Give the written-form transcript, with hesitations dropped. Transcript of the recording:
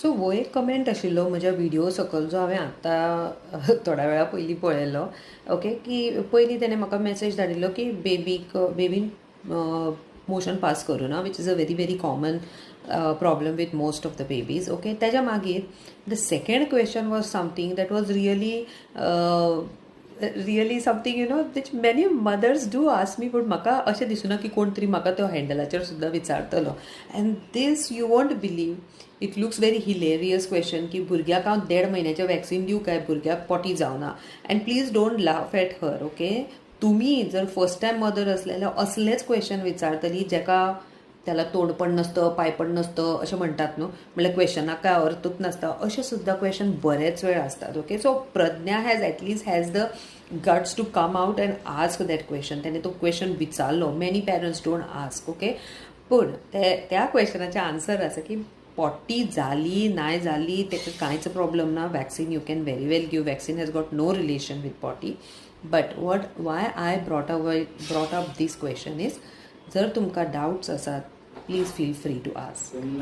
So हो एक comment आशिल्लो म्हज्या विडियो सकयल जो हांवें आत्तां थोड्या वेळा पयलीं पळयलो, ओके, की पयलीं तेणें म्हाका मॅसेज धाडिल्लो की बेबीक बेबीन मोशन पास करूं ना, which is a very very common problem with most of the babies, okay. तेज्या मागीर the second question was something that was really really something which many mothers do ask me, but म्हाका अशें दिसुना की कोण तरी म्हाका तो हँडलाचेर सुद्दां विचारतलो. And this you won't believe, it looks very hilarious question की भुरग्याक हांव 1.5 म्हयन्याचें वॅक्सिन दिवं काय, भुरग्याक पोटी जावना. And please don't laugh at her, okay. तुमी जर फर्स्ट टायम मदर आसले जाल्यार असलेच क्वेश्चन विचारतली, जेका त्याला तोंड पण नसतं, पाय पण नसतं अशें म्हणटात न्हू, म्हणल्यार क्वेश्चनाक काय अर्थूच नासता, अशें सुद्दां क्वेश्चन बरेच वेळ आसतात, okay. So Pradnya has at least has the guts to come out and ask that question. त्याने तो क्वेश्चन विचारलो. Many parents don't ask, okay. पूण त्या क्वेश्चनाचें आन्सर आसा की पोटी जाली नाय जाली तेका कांयच प्रॉब्लम ना, vaccine you can very well give, vaccine has got no relation with potty. But what why I brought up this question is, जर तुमकां डावट्स आसात please feel free to ask.